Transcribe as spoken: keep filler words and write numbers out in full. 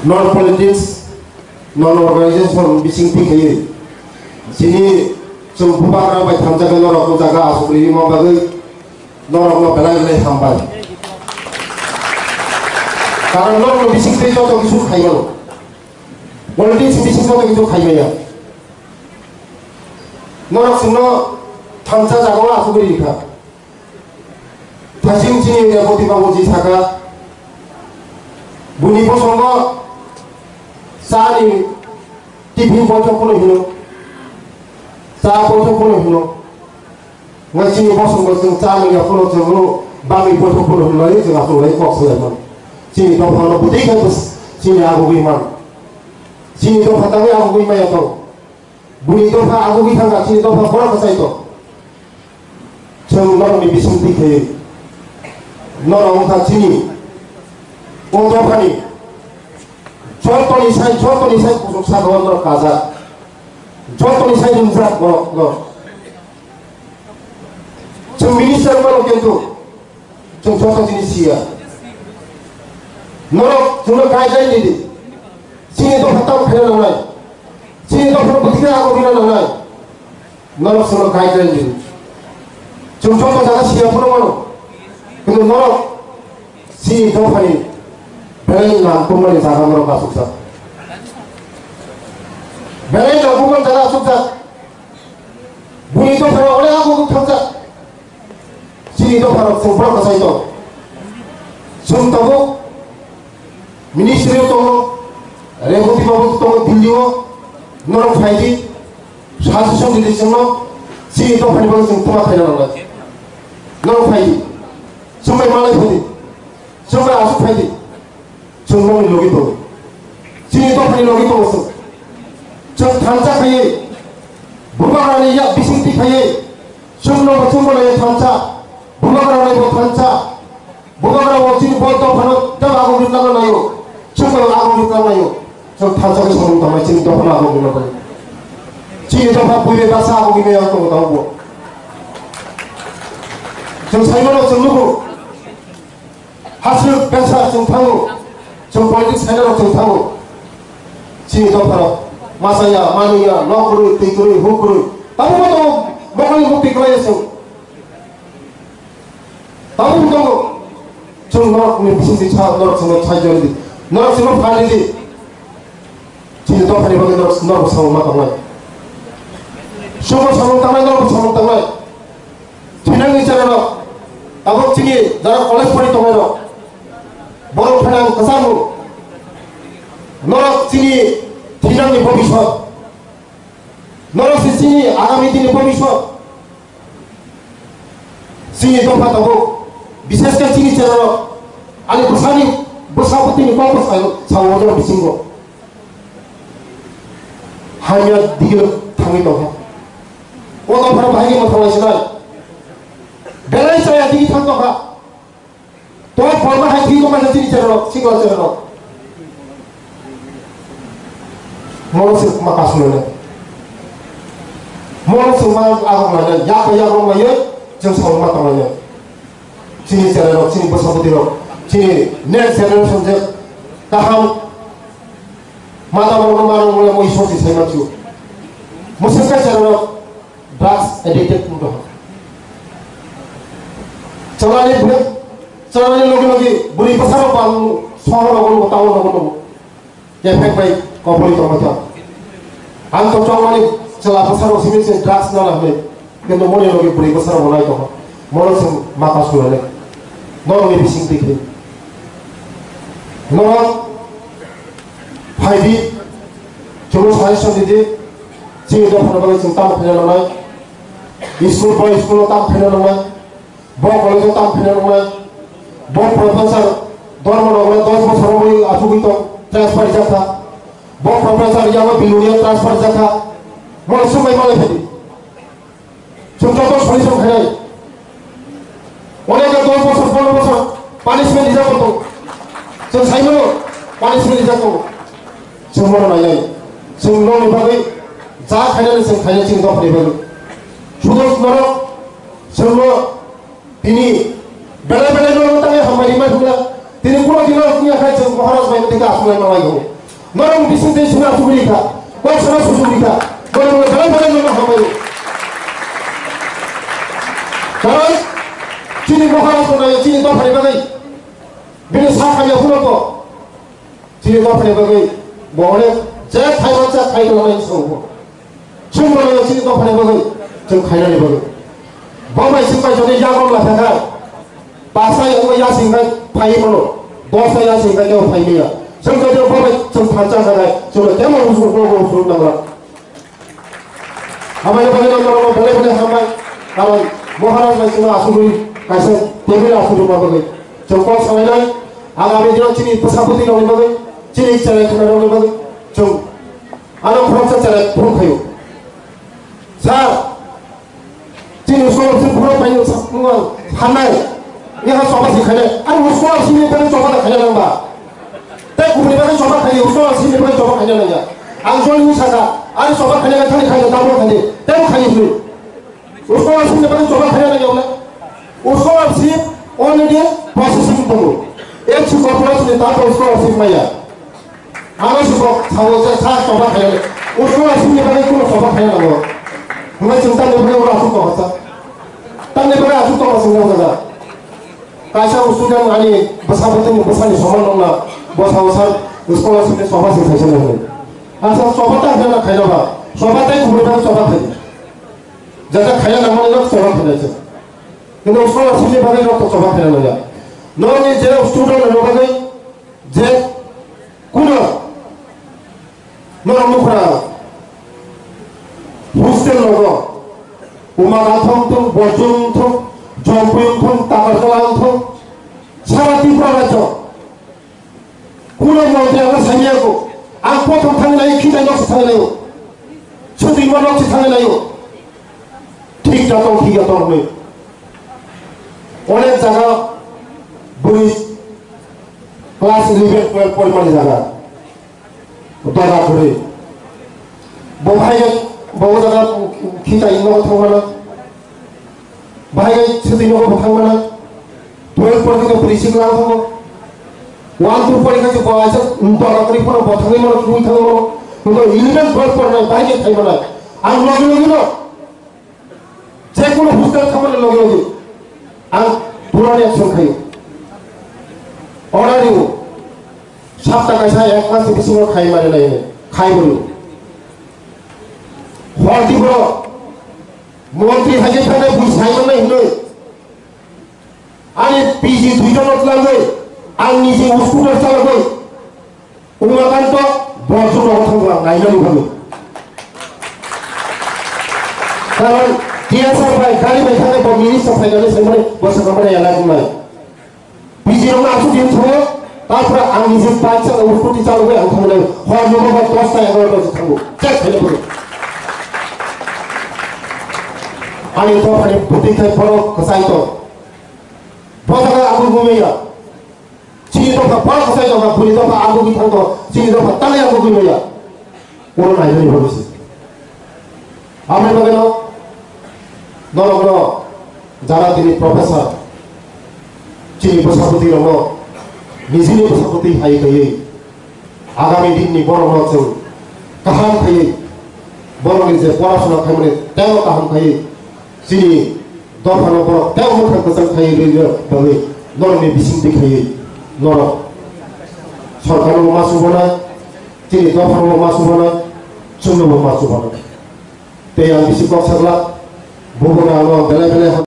Non politics, non organization bising twi khaiwi chini chwng bubagra bai thansa khe norok o jaga aswk rwima bagwi norokno belai belai hambai. Karon norokno bising twi joto kisu khaimano. Politics bising joto kisu khaimaya. Norok chwngno thansa jagao aswk rwkha. Thasing chini Reboti babu ji saka, buni bosongo chani tiffin boithok phano hino, cha boithok phano hino. Ngai chini bosongo chwng cha nungya phano chwngno bagwi boithok phano hino lai chwng aswk lai kok swlai mano. Chini dophano bwtwi khe bwswk chini agugwi mano. Chini dopha tangwi agugwi maya tong. Buni dopha agugwi thangkha, chini dopha borok kwchai tong. Chwng norokni bising twi khaiwi norok wngkha chini o dophani jotoni sai, jotoni sai kuchuk saka o norok kajak, jotoni sai rimjak borok no. Chwng minister wngmano kintu chwng joto jinis siya. Norok chwngno guideline ridi. Chini dopha tamo khaina nangnai. Chini dopha bwtwi khe abo bina nangnai. Norok chwngno guideline ridi. Chwng joto jaga siya phano mano. Kintu norok chini dophani belai nangkukmani jaga norok asukjak. Belai nangkukmani jaga asukjak. Buni dophano onek abo thangkha. Chini dopharok chwng borok kwchai tong. Chwng tabuk ministry o tongo, Reboti babu tongo Delhi o, norok phaidi, suggestion ridi chwngno, chini dophani bagwi chwng twma khaina nangnai. Norok phaidi, chwng bai malai phaidi, chwng bai aswk phaidi. Chwng nokni logi tongo. Chini dophani logi tongo chwng. Chwng thansa khaiwi, bubagrani yak bisingtwi khaiwi, chwngno bo chwngbo naiwi thansa, bubagrani bo thansa, bubagra bo chini bo dophano tei agomri tangna naio, chwngbo agomri tangna naio. Chwng thansa khe samung tangnai chini dophano agomri tangna. Chini dopha buibai baksa agomri yang tongo tabukbo. Chwng saimano chwng nugo. Hasuk besa chwng thango, chwng politics khainarok chwng thango. Chini dopharok masa ya, manwi ya, nok kwrwi, twi kwrwi, huk kwrwi. Tabukbo tongo, bokongni bukti kwlaiya chwng. Tabukbo tongo, chwng norokni bisingtwi sa, norok chwngno saijordi, norok chwngno phalridi. Chini dophani bagwi norok, norok samung ma tongnai. Chwngbo samung tangnai, norokbo samung tangnai. Thinangni cherairok, tabuk chini jara college pori tongnairok, borok phainang kwchangno. Norok chini thinangni bobiswt. Norok se chini agami dini bobiswt. Chini dopha tabuk, bishesh khe chini cherairok, ani bwsani bwsa bwtwini kok bwsai sao ojor bisingo. Hamya digiro thangwi tongkha. O dophano bahai khe mwthang lai sinai. Belai chaya digi thang tongkha. To borma hai thwi tongkha chini cherairok, sikla cherairok. Mono se ma kasu lene. Mono se ma agok lene. Yak yak rong laiye, chwng samung ma tong laiye. Chini cherairok, chini bwsa bwtwirok, chini next generation je kaham mata borokno manwi mole mo Isor se sai mansu. Mwswk khe cherairok drugs addicted wng tongkha. Chalani bwrwi, chalani logi logi bwrwi bwsarok bang sohor rogo nugo, town rogo nugo. Kephek bai koboi tongma kha. Ang to chongmani chwla bwsarok simi se drugs nana hwnwi. Kintu moni logi bwrwi bwsarok bo nai tongma. Mono chwng mata sulani. Norokni bising twi khe. Norok phai di. Chwngno suggestion di di. Chini dophano bagwi chwng tamo khaina nangnai. School bai school-o tamo khaina nangnai. Bo college-o tamo khaina nangnai. Bo professor Dharma Nagarno dos bosor romwi achugwi tong, transfer rijak kha. Bo professor Yama Bilonia transfer rijak kha. Mo sumai malai phedi. Chwng joto solution khainai. Onek dos bosor, pondro bosor punishment rijak tong. Chwng saimano punishment rijak tong. Chwng mono nainai. Chwng nokni bagwi ja khainani chwng khainai chini dophani bagwi. Sudo norok chwngno Tini belai belai no tangwi hambai rimai thumla. Tini kuno kino wngya khai chwng Maharaj bai tei ka aswk lai manai go. Norok bising tei sina aswk ri kha. Kok sana susu ri kha. Norok no belai belai no hambai. Karon chini Maharaj no nayo chini dophani bagwi. Bini sa khamya phuru ko. Chini dophani bagwi bo onek je khai mansa khai tongmani songo. Chwng mano chini dophani bagwi, chwng khainani bagwi. Bo bai chwng bai jodi yagon la thangkha. Basa yago yasing bai phai mano. Dosa yasing bai kebo phai liya. Chwng jodi bo bai chwng thansa khanai, chwng kemo usuk bo usuk nangla. Hambai no bagwi no norok belai belai hambai. Karon Maharaj bai chwng asugwi kaisa table asugwi ma bagwi. Chwng kok salainai. Agami dino chini bwsa bwtwi rokni bagwi, chini chwrai khwna rokni bagwi. Chwng Ano khoroksa chwrai phone khaio. Sir, chini scholarship phone phaio sa-, wng, phanai. Yaha choba se khainai. Ani scholarship ni bagwi choba da khaina nang ba. Tei kubuni bagwi choba khaio, scholarship ni bagwi choba khaina nang ya. Ang joni wng saka, ani choba khaina thani khaio, double khaini. Tei khaio hwnwi. Scholarship ni bagwi choba khaina nang ya wng. Scholarship already processing tongo. Ek si corporation ni tato scholarship maya. Ano si kok, sao sa, sa choba khaina. Usko aswk ni bagwi kuno choba khaina nango. Hwnba chwng tamni bagwi oro aswk tongkha sa. Tamni bagwi aswk tongkha chwng nang jaga. Kaisa student ani bwsa bwtwini bwsani soman nongna, bo sao sa, scholarship ni choba se khaisa nangwi. Asa choba ta khaina khaina ba. Choba tai kubui bagwi choba khai. Jata khaina nangmani nok choba khaina se. Kintu scholarship ni bagwi nok choba khaina nangya. Nokni je student ni bagwi Je kuno norok nukra hostel logo Umagathong thung, Borjong thung, Jompui thung, Takarjala thung, sara Tripura rajyo. Kuno montri ang sanya ko, ang kothom thang nai, khitai nok thang nai, chudri ma nok thang nai, thik jatong, thik jatong nai. Onek jaga bui class eleven, twelve porimani jaga. Dada kwrwi. Bo bahai bo jaga khitai nogo thangmana. Bahai sitwi nogo bo thangmana. Twelve porjito bwrwi sikla thango. One, two porikha se bo aisa dada kwrwi phano bo thangwi mano, thangwi thangwi mano. Hwnba eleven, twelve pornai bahai khe thai mano. Ang logi logi no. Jekunu hostel thangmani loge loge ang purani action khaio. Order rio. Sapta kaisa ek mas ni bisingo khai mani nai khai borio. Hor di bro. Montri hai khe thangwi bui sai mannai hinwi. Ani P G duita no tlangwi, ang niji scooter chalogwi, Umakanto Borjong rogo thangwi ang naina lubani. Karon T S R bai gari bai thangwi bo minister phainani saimani bo swkangmani elai wngnai. P G rokno aswk din thango, tarpore ang niji bike chalogwi, scooty chalogwi ang thangnai. Hor nogo bai dos ta egaro ta thango. Check khaina phuru. Ani dophani bwtwi khai borok kwchai tong. Bo jaga ang gumaya. Chini dopha bwsai dopha, bwrwi dopha agugwi thangto, chini dopha tangwi agugwi maya. Oro nainani bagwi se. Aboni bagwino norokno jara tini professor, chini bwsabwtwi rokno nijini bwsabwtwi hai kaiwi agami dinni borokno chwng kaham kaiwi borokni je porasona khaimani teibo kaham kaiwi chini dophano borok tei mwkhang kwchang khai rwna bagwi norokni bisingtwi khaiwi norok sorkarno ma chubana, chini dophano ma chubana, chwngno ma chubana. Tei ang bisi kok saglak, bubuno ano belai belai